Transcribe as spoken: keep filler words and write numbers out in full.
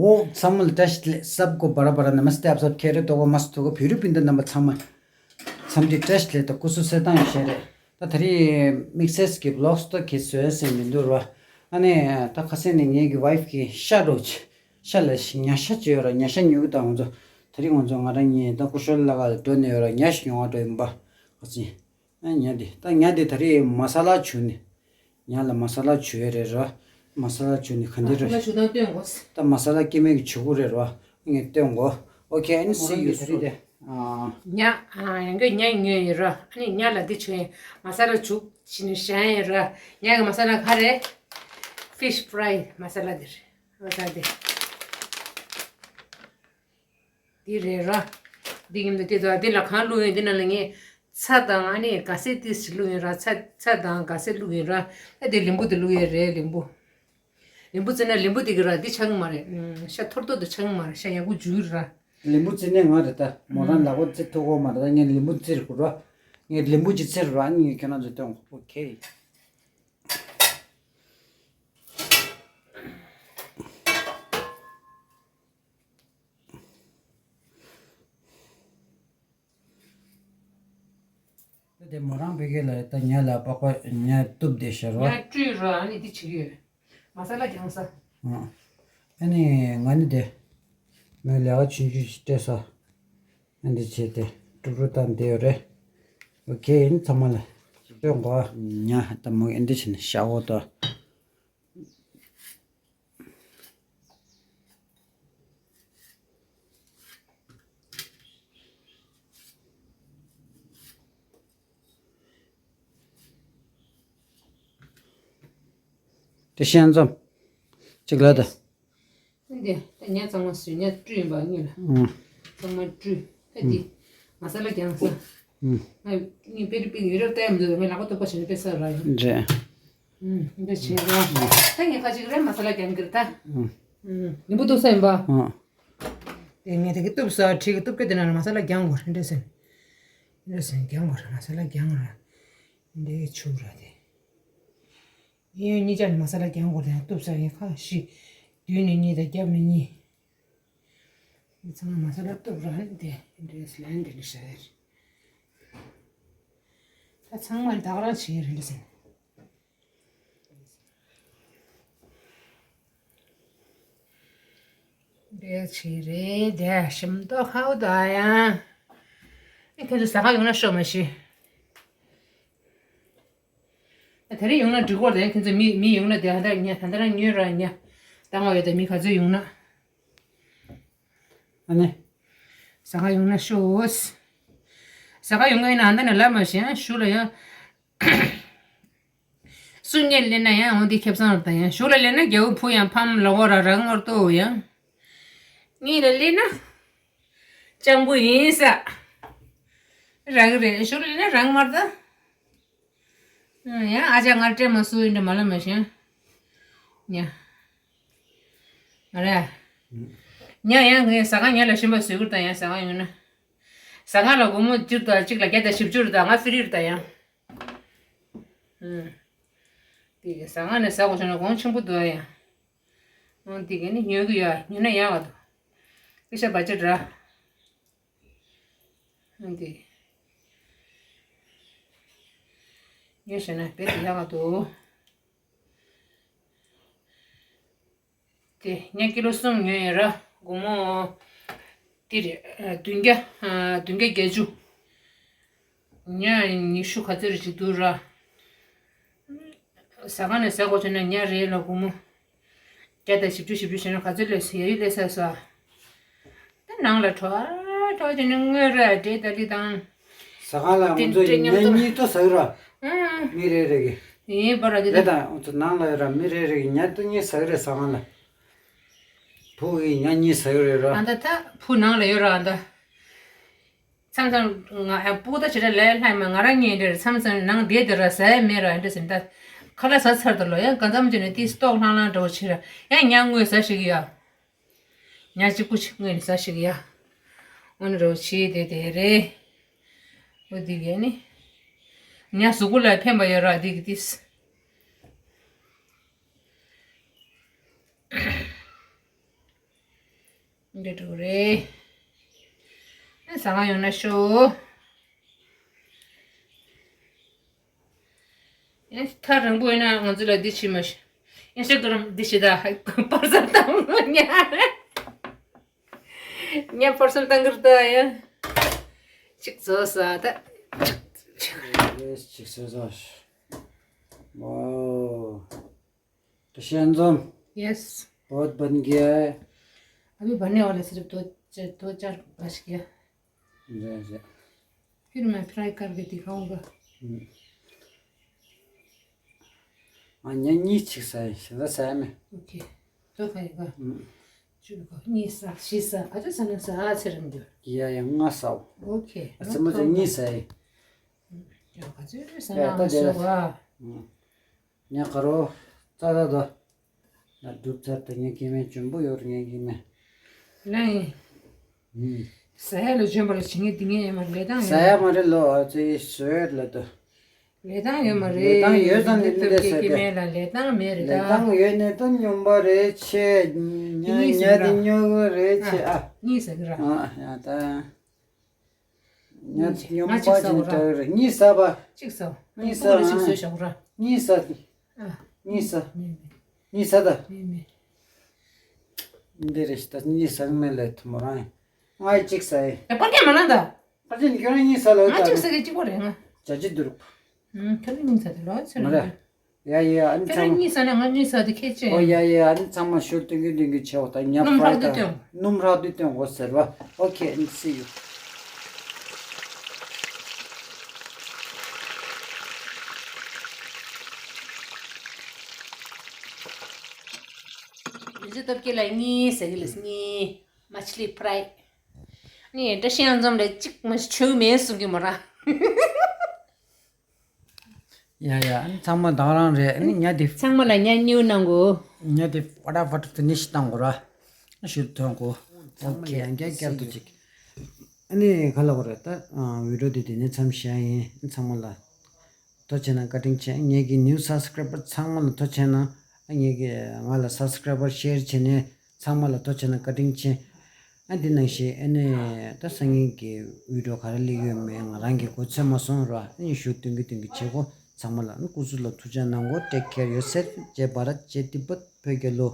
འོ་ཚང་མ་ལ་བཀྲ་ཤིས་བདེ་ལེགས། सबको बड़ा बड़ा नमस्ते, आप सब खैरियत होगा, मस्त होगा, ཕྱི་རོལ་པ་དང་རྣམ་པ་ཚང་མ་འཚམས་འདྲི་བཀྲ་ཤིས་བདེ་ལེགས་དང་སྐུ་གཟུགས་གསལ་ཐང་ཡོད་ཤག་རེད། ད་ད་རེས་དམིགས་བསལ་གྱི་ཝི་ལོག་ཙམ་གྱིས་བཟོས་ཟེར་མི་འདུག་ར། ཨ་ནི་ད་ཁ་སང་ནས་ངེད་ཀྱི་ཝའིཕ་གིས་ཤ་འདྲ་པོ་ཅིག་ཤ་ལ་ཉ་ཤ་ཅིག་ཡོད་ར། ཉ་ཤ་ཉོ་གི་ད་ང་ཚོ་ད་རེས་ང་ཚོ་ང་རང་གཉིས་ད་སྐུ་ཞབས་ལགས་ཀ་ལ་འགྲོ་ནས་ཡོད་ར། ཉ་ཞིག་ཉོ་བར་འགྲོ་ཡིན་པ། ཁ་སང་ཨ་ཉ་དེ་ད་ཉ་དེ་ད་རེས་མ་ས་ལ་བྱུགས་ནས། ཉ་ལ་མ་ས་ལ་བྱུགས་ཡོད་རེད་ར། མ་ས་ལ་བྱུགས་ནས་ག་འདྲ་རེད། མ་ས་ལ་བྱུགས་སྟངས་སྟོན་དགོས། ད་མ་ས་ལ་སྐྱེ་དམན་གྱི་བྱུག་པ་རེད་ར། ངས་སྟོན་དགོས། ཨོ་ཁེ། ཨ་ནི་སི་ཡུ་སུ། ཉ་ཨ་ཡང་གི་ཉ་ཉོས་ཡོད་ར། ཨ་ནི་ཉ་ལ་འདི་བྱུགས་ཡིན། མ་ས་ལ་བྱུགས་བྱས་ནས་བཞག་ཡོད་ར། ཉ་གི་མ་ས་ལ་ག་རེ། ཕིཤ་ཕ་རའི་མ་ས་ལ་འདི་རེད། ཨོ་ད་འདི། འདི་རེད་ར། འདི་ཡིན་ད། འདི་ད་འདི་ལ་གང་བླུགས་ཡོད། འདི་ནང་ལ་ངས་ཚྭ་དང་ཨ་ནི་ག་ཟེ་ཏིས་ཞིག་བླུགས་ཡོད་ར། ཚྭ་ཚྭ་དང་ག་ཟེ་བླུགས་ཡོད་ར། ཨ་འདི་ལིམ་བུ་འདི་བླུགས་ཡོད་རེད། ལིམ་བུ། ལིམ་བུ་བཙིར་ན་ལིམ་བུ་འདི་གི་ར་འདི་ཆགས་ཀྱི་མ་རེད། ཤ་ཐོར་ཐོར་དུ་ཆགས་ཀྱི་མ་རེད། ཤ་ཡག་པོ་འཇུ་གི་ར། ལིམ་བུ་བཙིར་ནས་ང་རེད་ད། མོ་རང་ལག་པ་བཙིར་ཐུབ་ཀྱི་མ་རེད་ད། ངས་ལིམ་བུ་བཙིར་དགོས་ར། ངས་ལིམ་བུ་ཅིག་བཙིར་ར། ཨ་ནི་ངས་ཁྱོད་རང་ཚོ་སྟོན་དགོས། ཨོ་ཁེ། དེ་མོ་རང་བོད་སྐད་ལ་ད་ཉ་ལ་པགས་པ་ཉ་གཏུབ་བསྡད་ཤག་ར། ཉ་བཀྲུས་ར། ཨ་ནི་འདི་བྱེད་ཀྱི་ཡོད། མ་ས་ལ་རྒྱང་ས། ཨ་ནི་ང་ནི་དེ་མོའི་ལས་ཀ་ཆུང་ཆུང་ཞིག་སྤྲད་ས། ཨ་འདི་བྱས་ཏེ་དཀྲུག་དཀྲུག་བཏང་བསྡད་ཡོད་རེད། ཨོ་ཁེ། ཡིན་ཚང་མ་ལ་སྟོན་དགོས། ཉ་ད་མོ་ཨ་འདི་བྱས་ནས་ཤ་འོ་ད། དེ་བཤད་མཚམས་གཅིག་ལ་ད། འདི་ད་ཉ་གཙང་མ་བཟོས། ཉ་བཀྲུས་ཡིན་པ་གཉིས་ལ། ཨང་། གཙང་མ་བཀྲུས། ད་འདི་ཨང་། མ་ས་ལ་རྒྱང་ས། ཨང་། ང་གཉིས་དཔེ་རི་དཔེ་ཡུ་རོབ་ལྟ་ཡ་མི་འདུག་ངས་ལག་པ་སྟོབས་པ་བྱས་ནས་དཔེ་ས་ར་ཡིན། རེད། ཨུམ། འདི་བྱས་ར། ད་ངས་ཁ་ཅིག་རེད་མ་ས་ལ་རྒྱང་གི་རེད་ད། ཨུམ། ཨུམ། ལིམ་བུ་གཏུབ་ས་ཡིན་པ། ཨུམ། དེ་ངས་དེ་གི་གཏུབ་ས་གྲི་གི་གཏུབ་ཀ་དེ་ན་མ་ས་ལ་རྒྱང་དགོས་རེད་འདྲ་ཟེར། འདྲ་ཟེར་རྒྱང་དགོས་རེད། མ་ས་ལ་རྒྱང་ར། འདི་ཆུ་ར་དེ། གཡས་གཡོན་གཉིས་ཆ་ནས་མ་ས་ལ་རྒྱང་དགོས་རེད། གཏུབ་ས་ཡིན་ཁ་ཤི། མདུན་ནས་གཉིས་དང་རྒྱབ་ནས་གཉིས། འདི་ཚང་མ་མ་ས་ལ་གཏུབ་ར་དེ་འདྲ་ཟེར་ལན་འདི་འདྲ་ཟེར། ད་ཚང་མ་ད་ག་རང་བྱེད་རེད་འདྲ་ཟེར། འདྲ་ཆི་རེད་དེ་ཞིམ་མདོག་ཁ་པོ་འདུག་ཨ་ཡ། ཨེ་ཁྱེད་ཚོ་ཟ་ཁང་ཡོང་ན་ཤོག་མ་ཤི། ཨ་དེ་རིང་ཡོང་ན་འགྲིག་གོ་རེད། ཁྱེད་ཚོ་མི་མི་ཡོང་ན་དེ་ཧ་ད་ཉ་ད་ད་རང་ཉོས་ར་ཉ་བཏང་བ་ཡོད་དེ་མི་ག་ཚོད་ཡོང་ན། ཨ་ནི། ཟ་ཁང་ཡོང་ན་ཤོག་ཟ་ཁང་ཡོང་ན་ཡིན་ན་ཨ་ད་ནས་ལབ་མ་ཤི་ཨ་ཞུ་ལ་ཡ། སུ་ངས་ལེན་ན་ཡང་འོ་འདི་ཁེ་བཟང་རེད་ད་ཡང་། ཞུ་ལ་ལེན་ན་རྒྱལ་པོ་བུ་ཡང་ཕམ་ལ་འོ་ར་རང་ངོར་ལྟོ་ཡང་། ངས་ལ་ལེན་ན་སྤྱང་པོ་ཡིན་ས་རག་གི་རེད། ཞུ་ལ་ལེན་ན་རང་མར་ད། ཡང་ཨ་ཅག་ངར་སྤྲད་མ་སུ་ཡིན་འདྲ་མ་ལ་མ་ཤེས། ཉ། ང་རེ། ཉ་ཡང་ངས་ཟ་ཁང་ཉ་ལ་ཤིན་པ་བཟོས་ཀྱི་རེད་ད་ཡང་ཟ་ཁང་ཡོང་ན། ཟ་ཁང་ལ་སྒོར་མོ་བཅུ་དང་གཅིག་ལ་བརྒྱ་དང་བཞི་བཅུ་རེད་ད་ང་ཧྥི་རི་རེད་ད་ཡང་། ཨུམ། དེ་གི་ཟ་ཁང་ནས་ཟ་དགོས་བྱུང་ན་གོང་ཆེན་པོ་འདུག་ཨ་ཡ། ཨང་དེ་གི་ནི་ཉོ་གི་ཡོད་ཉོ་ན་ཡག་ག་འདུག་ཀི་ཤ་བ་ཅི་འདྲ། ཨང་དེ། ཉོ་ཤེས་ན་རྦད་དེ་ཡག་ག་འདུག་དེ་ཉ་ཀི་ལོ་གསུམ་ཉོས་ཡོད་ར། སྒོར་མོ་དེ་རེད། བདུན་བརྒྱ། བདུན་བརྒྱ་བརྒྱད་ཅུ། ཉ་ཉི་ཤུ་ག་ཚོད་རེ་ཅིག་འདུག་ར། ཟ་ཁང་ནས་ཟ་དགོས་བྱུང་ན་ཉ་རེ་ལ་སྒོར་མོ་བརྒྱ་དང་བཞི་བཅུ་བཞི་བཅུ་བྱས་ན་ག་ཚོད་སླེབས་སོང་། ཡ་ཡུལ་སླེབས་ས་སོ། ད་ནང་ལ་འགྲོ་ཨ་འགྲོ་བྱས་ན་དངུལ་རེ་འདྲེ་ད་ལི་དང་། ཟ་ཁང་ལ་ང་ཚོ་ཉ་གཉིས་ཏོ་ཟ་གི་ར། ཨང་། མི་རེ་རེ་གི། ཡིན་པ་ར་འདི་ལས་ད། དང་ང་ཚོ་ནང་ལ་ཡོད་ར་མི་རེ་རེ་གི་ཉ་ཏོ་གཉིས་ཟ་གི་རེད་ཟ་ཁང་ལ། བུ་གི་ཉ་གཉིས་ཟ་གི་རེད་ར། ཨ་ད་ད་བུ་ནང་ལ་ཡོད་ར་ཨ་ད། མཚམས་མཚམས་ང་ཡང་སྤུ་གུ་ད་ཇི་འདྲ་ལས་ལྷག་མ་ང་རང་ཉིད་འདྲ་མཚམས་མཚམས་ནང་བསྡད་དེ་ར་ཟ་ཡ་མེད་ར་འདྲ་ཟིན་ད། ཁ་ལག་ཟ་ཚར་དུ་ལོ་ཡང་གང་འཚམ་ཅིག་ནས་ཏིས་ཏོག་ལྷང་ལྷང་འདྲ་བོ་བྱེད་ར་ཡང་ཉ་དངོས་ཟ་ཞིག་ཡ། ཉ་གཅིག་པུ་ཅིག་དངོས་ནས་ཟ་ཞིག་ཡ། འོ་ན་འདྲ་བོ་བྱེད་དེ་དེ་རེད། འོ་འདི་གས་ནི། ཉ་གཟུགས་པོ་ལ་ཕན་པ་ཡོད་ར་འདི་གི་ཏིས། འདི་འགྲོ་རེད། ཨ་ཟ་ཁང་ཡོང་ན་ཤོག་ཨེ་ཐག་རིང་པོ་ཡིན་ན་ང་ཚོ་ལ་འདི་བྱེད་མ་ཤེས། ཨིན་སི་ཊ་གྷ་རམ་འདི་བྱེད་ད་པར་སལ་བཏང་ཉ། ཉ་པར་སལ་བཏང་གི་རེད་ད་ཡ། གཅིག་བཟོ་ས་ད། ཡེས་གཅིག་བཟོ་ས། ཝའོ། तो शेंजोम। यस। बहुत बन गया है। अभी बनने वाला है, सिर्फ दो, दो चार बच गया। जी, जी। फिर मैं फ्राई करके दिखाऊंगा। हम्म। ཨ་ཉ་གཉིས་ཅིག་ཟ་ཡིན། ཞེ་ས་ཟ་ཡ་མེད། ཨོ་ཁེ། ཏོ་ཁ་ཡི་ག་ཨུམ། ཅུ་གོ་གཉིས་ཟ་བཞི་ཟ་ཨ་ཅོ་ཟ་ན་ཟ་ཨ་ཚེ་རིང་འགྱུར། ཡ་ཡ་ལྔ་ཟ། ཨོ་ཁེ། ཨ་ཙི་མ་ཙི་གཉིས་ཟ་ཡིན། ཡ་ག་ཚོད་ཟ་ཡ་ན་ད་ང་ཟ་བ། ཨུམ། ཉ་ག་རོ། ཙ་ད་དོ། ང་སྒྲུབ་ཚར་ཏེ་ངའི་སྐྱེ་དམན་འཇོན་པོ་ཡོད་རེད། ངའི་སྐྱེ་དམན། ལན། ཨུམ། ཟ་ཡ་ལ་འཇོན་པ་ལ་བྱེད་ངེས་འདི་ངེས་ཡོད་མ་རེད། ལས་སྟངས་ཟ་ཡ་མ་རེད་ལོ། ཨ་ཙི་བཟོས་ལ་དོ། ལས་སྟངས་ཡོད་མ་རེད། ལས་སྟངས་ཡོད་ཙང་ནི་འདི་འདྲ་ཟེར་ཏེ། སྐྱེ་དམན་ལ་ལས་སྟངས་མེད་རེད་ད། ལས་སྟངས་ཡོད་ནས་ད་སྨྱོན་པ་རེད་ཆེ། ཉ་གཉིས་ཟེར་ཉ་གི་འདི་ར། སྨྱོ་གི་རེད་ཆེ། ཨ། གཉིས་ཟེར་གི་ར། ཨ་ཡ་ད། ཉ་གཉིས་ཟེར། སྨྱོན་པ་ང་གཅིག་ཅིག་ཟ་བ་ར། ལྟ་གི་རེད། གཉིས་ཟ་བ། གཅིག་ཟ་བ། གཉིས་ཟ། ཨ། གཉིས་ཟ། ཨ། གཉིས་ཟ། མེད་མེད། གཉིས་ཟ་ད། མེད་མེད། འདི་རེད་ད། གཉིས་ཟ་མེད་ལས་ཐུ་མོ་རང་། ང་གཅིག་ཟ་ཡི། ད་པར་ཀན་མ་ན་ད། པར་ཀན་ཁྱོད་རང་གཉིས་ཟ་ལོ་ད། ང་གཅིག་ཟ་གི་གཅིག་པོ་རེད་ང་། ཅ་ཅི་འདུག་ཨུམ། ཁྱོད་རང་གཉིས་ཟ་དེ་ལོ་ཚོད་མ་རེད། ཡ་ཡ་ཨ་ནི་ཁྱོད་ཚང་རང་མ་གཉིས་ཟ་ནས་ང་གཉིས་ཟ་དེ་ཁྱད་ཅན། ཨོ་ཡ་ཡ་ཨ་ནི་ཚང་མ་ཞུ་སྟོན་གི་སྟོན་གི་ཆེ་བ་ད་ཉ་སྣུམ་ཧྲག་དུ་སྟོན། སྣུམ་ཧྲག་དུ་སྟོན་དགོས་ཟེར་བ། ཨོ་ཁེ། ཨ་ནི་སི་ཡུ། ཡིན་ཅི་སྟབས་ཀྱི་ལ་གཉིས་ཟ་གི་ལ་གཉིས། མ་ཆི་ལི་ཕ་རའི། ནི་བཀྲ་ཤིས་ཨང་འཛོམས་ལས་གཅིག་མ་ཞིག་ཆོས་མེད་གསུང་གི་མོ་རང་། ཡ་ཡ། ཨ་ནི་ཚང་མ་དང་རང་རེད། ཨ་ནི་ཉ་དེ། ཚང་མ་ལ་ཉ་ཉུ་གནང་གོ། ཉ་དེ་ཕ་ཏ་ཕ་ཏ་ཕི་ནི་ཤི་བཏང་གོ་ར། ཞུ་ཐོན་གོ། ཚང་མ་ཡང་བསྐྱར་བསྐྱར་དུ་ཅིག་ཨ་ནི་ག་ལ་གོ་རེད་ད། ཨ། བི་ཌི་ཡོ་དེ་དེ་ནས་མཚམས་བཞག་ཡིན། ཨ་ནི་ཚང་མ་ལ། ཐུགས་རྗེ་གནང་། བཀའ་དྲིན་ཆེ། ངེད་ཀྱི་ནིའུ་སབ་སི་ཀ་རའི་བར་ཚང་མ་ལ་ཐུགས་རྗེ་གནང་། ངེད་ཀྱི་ང་ལ་སབ་སི་ཀ་རའི་བར་ཤེར་བྱས་ནས་ཚང་མ་ལ་ཐུགས་རྗེ་གནང་། བཀའ་དྲིན་ཆེ། ཨ་འདི་ནང་བཞིན་ཨ་ནི་ད་སང་ཉིན་གྱི་བི་ཌི་ཡོ་ག་རེ་སླེབས་ཡོད་མེད་ང་རང་གིས་གོ་ཚོད་མ་སོང་ར། ཨ་ནི་ཞུ་སྟོན་གི་སྟོན་གི་བྱེད་གོ། ཚང་མ་ལ་ཨ་ནི་སྐུ་གཟུགས་ལ་ཐུགས་རྗེ་གནང་གོ། ཊེག་ཁེར་ཡོར་སེལཕ། ཇེ་བྷ་རད། ཇེ་ཏི་བྷད། བོད་རྒྱལ་ལོ།